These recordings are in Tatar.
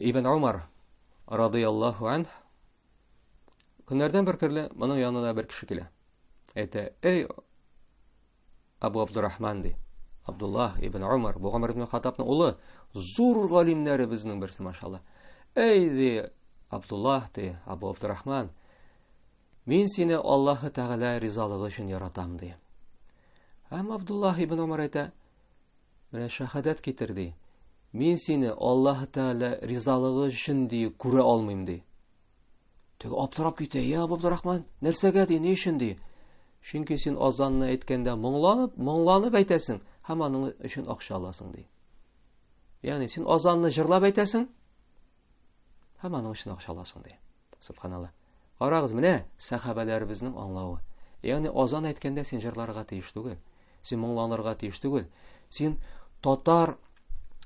Ибн Умар радыяллаһу анх көннәрдән бер көнне моның янына бер кеше килә. Әйтә: "Эй Абу Абдуррахман ди. Абдуллах ибн Умар, бу Умар ибн Хаттабның улы, зур галимнәребезнең берсе, машалла. Эй ди, Абдуллах ди, Абу Абдуррахман, мин сине Аллаһы Тәгалә ризалыгы өчен яратам ди. Һәм Абдуллах ибн Умар әйтә, менә шәһадәт китер ди. Мин сине Аллаһы Тәгалә ризалыгы өчен ди күрә алмыйм ди. Теге аптырап китә, я Абдурахман, нәрсәгә ди, ни өчен ди? Чөнки син азанны әйткәндә моңланып, моңланып әйтәсең һәм аның өчен акча аласың ди. Ягъни син азанны җырлап әйтәсең һәм аның өчен акча аласың ди. Субханалла. Карагыз, менә сәхабәләребезнең аңлавы. Ягъни азан әйткәндә син җырларга тиеш түгел. Син моңланырга тиеш түгел. Син татар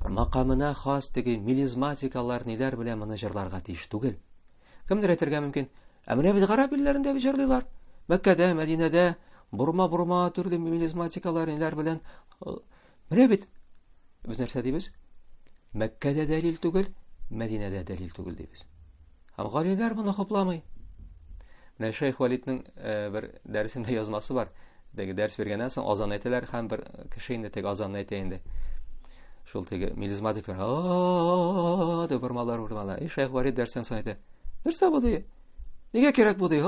макамына хас теге мелизматикалар ниләр белән моны җырларга тиеш түгел. Кемдер әйтергә мөмкин, ә менә бит гарәп илләрендә бит җырлыйлар. Мәккәдә, Мәдинәдә бурма-бурма төрле мелизматикалар ниләр белән. Менә бит без нәрсә дибез? Мәккәдә дәлил түгел, Мәдинәдә дәлил түгел дибез. Һәм галимнәр моны хупламый. Менә Шейх Валидның э, бер дәресендә язмасы бар. Теге дәрес биргәннән соң азан әйтәләр һәм бер кеше инде теге азанны әйтә инде. Шул теге мелизматиклар дип бормалар бормалар. И Шейх Валид дәрестән соң әйтә. Нәрсә бу ди? Нигә кирәк бу ди?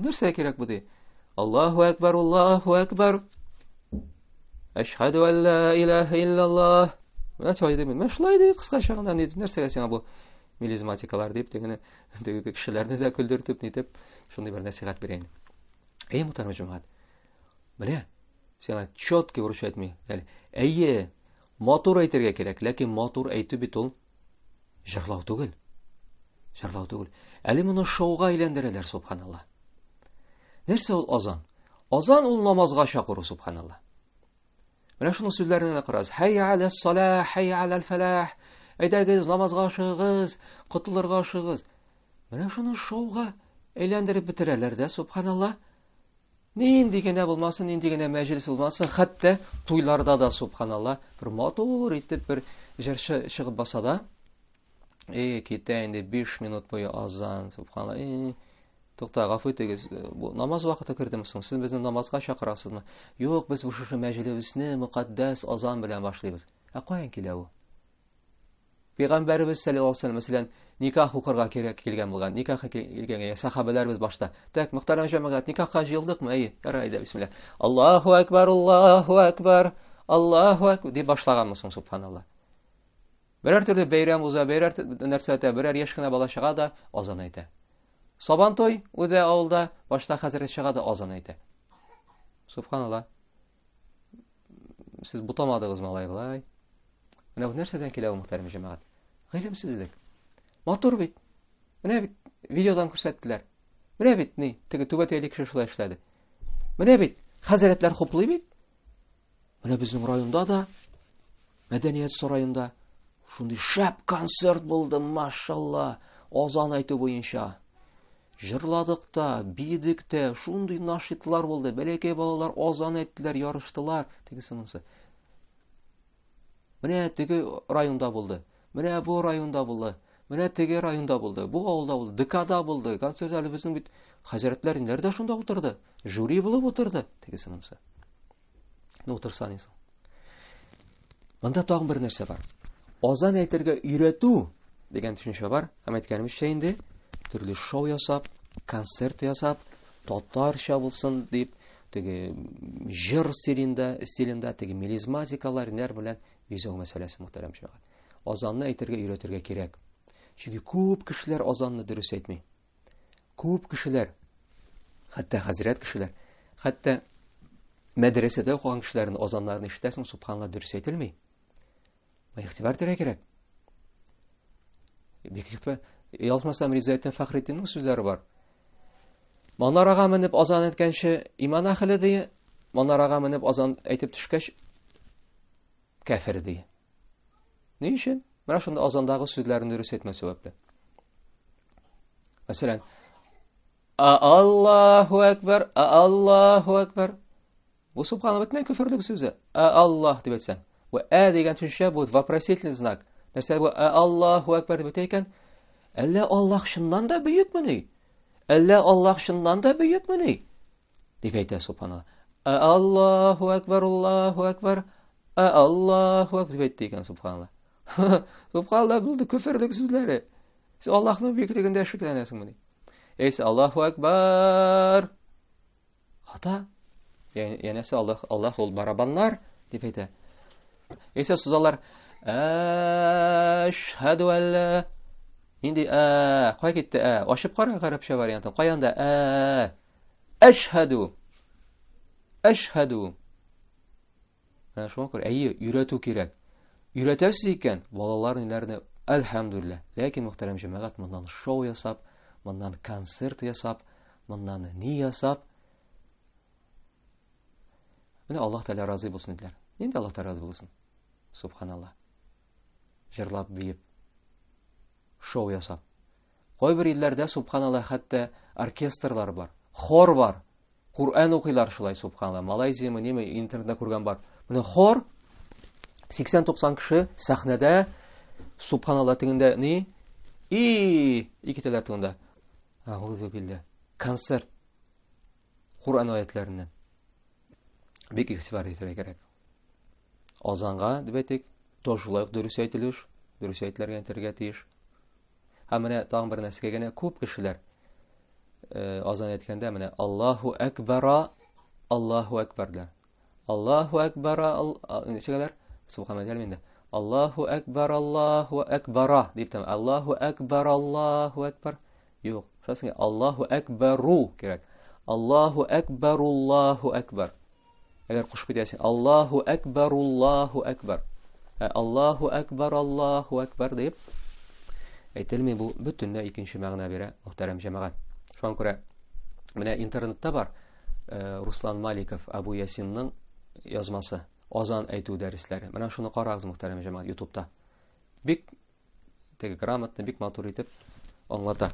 Нәрсә кирәк бу ди? Аллаһу акбар, Аллаһу акбар. Әшһәду ан ла илаһа иллаллаһ. Менә шулай дим. Менә шулай ди, кыскача гына ни нәрсәгә сиңа бу мелизматикалар дип тегене теге кешеләрне дә көлдертеп нитеп шундый бер нәсихәт бирә инде. Әй, мөхтәрәм җәмәгать. Менә сиңа четкий урысча әйтми. Әле әйе, матур әйтергә кирәк, ләкин матур әйтү бит ул җырлау түгел. Җырлау түгел. Әле моны шоуга әйләндерәләр, субханалла. Нәрсә ул азан? Азан ул намазга чакыру, субханалла. Менә шуның сүзләренә дә карагыз. Хәйя аля салах, хәйя аля фәлах. Әйдәгез, намазга ашыгыгыз, котылырга ашыгыгыз. Менә шуны шоуга әйләндереп бетерәләр дә, субханалла. Нинди генә булмасын, нинди генә мәҗлес булмасын, хәтта туйларда да, субханалла, бер матур итеп бер җырчы чыгып баса да, и китә инде 5 минут буе азан, субханалла. И, тукта, гафу итегез, бу намаз вакыты кердеме соң? Сез безне намазга чакырасызмы? Юк, без бу шушы мәҗлесне мөкатдәс азан белән башлыйбыз. Ә каян килә ул? Пәйгамбәребез саллаллаһу алейһи вәсәлләм, мәсәлән, никах укырга кирәк килгән булган. Никахка килгәнгә сахабәләребез башта. Так, мөхтәрәм җәмәгать, никахка җыелдыкмы? Әйе, ярай әйдә, бисмилла. Аллаһу акбар, Аллаһу акбар, Аллаһу акбар дип башлаганмы соң, субханалла. Берәр төрле бәйрәм уза, берәр нәрсә әйтә, берәр яшь кенә бала чыга да азан әйтә. Сабантуй үзе авылда башта хәзрәт чыга да азан әйтә. Субханалла. Сез бутамадыгыз малай болай. Менә бу нәрсәдән килә бу мөхтәрәм җәмәгать? Гыйлемсезлек. Матур бит. Менә бит видеодан күрсәттеләр. Менә бит ни, теге түбәтәйле кеше шулай эшләде. Менә бит хәзрәтләр хуплый бит. Менә безнең районда да мәдәният сараенда шундый шәп концерт булды, машалла, азан әйтү буенча. Җырладык та, биедек тә, шундый нашитлар булды. Бәләкәй балалар азан әйттеләр, ярыштылар. Тегесе монысы. Менә теге районда булды. Менә бу районда булды. Менә теге районда булды. Бу авылда булды. ДКда булды. Концерт әле безнең бит хәзрәтләр инде дә шунда утырды. Жюри булып утырды. Тегесе монысы. Ну, утырса ни соң? Монда тагын бер нәрсә бар. Азан әйтергә өйрәтү дигән төшенчә бар. Һәм әйткәнемезчә инде төрле шоу ясап, концерт ясап, татарча булсын дип, теге җыр стилендә, стилендә теге мелизматикалар нәр белән бизәү мәсьәләсе мөхтәрәм җәмәгать. Азанны әйтергә өйрәтергә кирәк. Чөнки күп кешеләр азанны дөрес әйтми. Күп кешеләр, хәтта хәзрәт кешеләр, хәтта мәдрәсәдә укыган кешеләрнең азаннарын ишетәсең, субханалла, дөрес әйтелми. Игътибар итәргә кирәк. Бик игътибар. Ялгышмасам, Ризаэтдин Фәхретдиннең сүзләре бар. Манарага менеп азан әйткәнче иман әһеле ди, манарага менеп азан әйтеп төшкәч кәфер ди. Ни өчен? Менә шунда азандагы сүзләрен дөрес әйтмәү сәбәпле. Мәсәлән, Аллаһу әкбәр, Аллаһу әкбәр. Бу субхана бөтенләй көферлек сүзе. Аллаһ дип әйтсәң. Бу ә дигән төшенчә бу вопросительный знак. Нәрсә бу? Ә Аллаһу әкбәр дип әйтә икән. Әллә Аллаһ чыннан да бөекмени? Әллә Аллаһ чыннан да бөекмени? Дип әйтә субханалла. Ә Аллаһу әкбәр, Аллаһу әкбәр. Ә Аллаһу әкбәр дип әйтте икән субханалла. Субханалла, булды көферлек сүзләре. Сез Аллаһның бөеклегендә шикләнәсеңмени? Әйсе Аллаһу әкбәр. Хата. Янәсе Аллаһ, Аллаһ ул барабаннар дип әйтә. Әйсә сузалар. Әшһәду әллә. Инде ә, кая китте ә? Ачып кара гарәпчә вариантын. Каянда ә? Әшһәду. Әшһәду. Менә шуңа күрә, әйе, өйрәтү кирәк. Өйрәтәсез икән, балалар ниләрне, әлхәмдүлилләһ. Ләкин, мөхтәрәм җәмәгать, моннан шоу ясап, моннан концерт ясап, моннан ни ясап, менә Аллаһ Тәгалә разый булсын диделәр. Нинди Аллаһ Тәгалә разый булсын? Субханаллаһ. Җырлап, биеп, шоу ясап. Кайбер илләрдә, субханаллаһ, хәтта оркестрлар бар, хор бар. Коръән укыйлар шулай, субханаллаһ. Малайзияме, неме, интернетта күргән бар. Менә хор 80-90 кеше сәхнәдә, субханаллаһ, тегендә ни? И, икетәләр тегендә. Агузу билла. Концерт. Коръән аятләреннән. Бик игътибар итәргә кирәк. Азанга дип әйтик, то шулай ук дөрес әйтелеш, дөрес әйтелергә әйтергә тиеш. Һәм менә тагын бер нәрсәгә генә күп кешеләр э, азан әйткәндә менә Аллаһу әкбара, Аллаһу әкбәр диләр. Аллаһу әкбара, ничәгәләр? Субханаллах инде. Аллаһу әкбәр, Аллаһу әкбара дип тә Аллаһу әкбәр, Аллаһу әкбәр. Юк, шулай Аллаһу әкбәру кирәк. Аллаһу әкбәр, Аллаһу әкбәр. Әгәр кушып китәсең, Аллаһу әкбәр, Аллаһу әкбәр. Ә Аллаһу әкбәр, Аллаһу әкбәр дип әйтелми, бу бөтенләй икенче мәгънә бирә, мөхтәрәм җәмәгать. Шуңа күрә менә интернетта бар э, Руслан Маликов Абу Ясинның язмасы азан әйтү дәресләре. Менә шуны карагыз, мөхтәрәм җәмәгать, YouTube'та. Бик теге грамотно, бик матур итеп аңлата.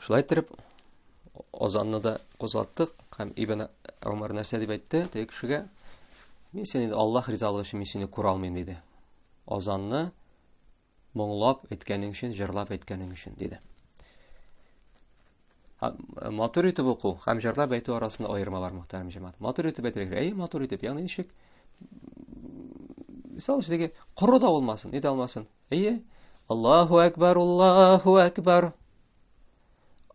Шулай иттереп, азанны да кузгаттык һәм Ибн Умар нәрсә дип әйтте теге кешегә? Мин сине Аллаһ ризалыгы өчен мин сине күрә алмыйм диде. Азанны моңлап әйткәнең өчен, җырлап әйткәнең өчен диде. Э, матур итеп уку һәм җырлап әйтү арасында аерма бар, мөхтәрәм җәмәгать. Матур итеп әйтергә, әйе, матур итеп, ягъни ничек? Мисал өчен, теге коры да булмасын, ни дә булмасын. Әйе. Аллаһу әкбәр, Аллаһу әкбәр.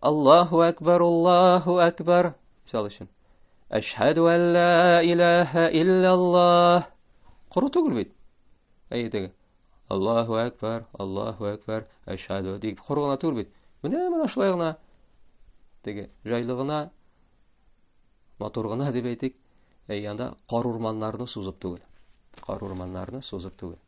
Аллаһу әкбәр, Аллаһу әкбәр. Мисал өчен. Әшһәду ан ла илаһа илляллаһ. Коры түгел бит. Әйе, теге. Аллаһу әкбәр, Аллаһу әкбәр, әшһәду дип коры гына түгел бит. Менә менә шулай гына теге җайлы гына, матур гына дип әйтик, әй анда кар урманнарны сузып түгел. Кар урманнарны сузып түгел.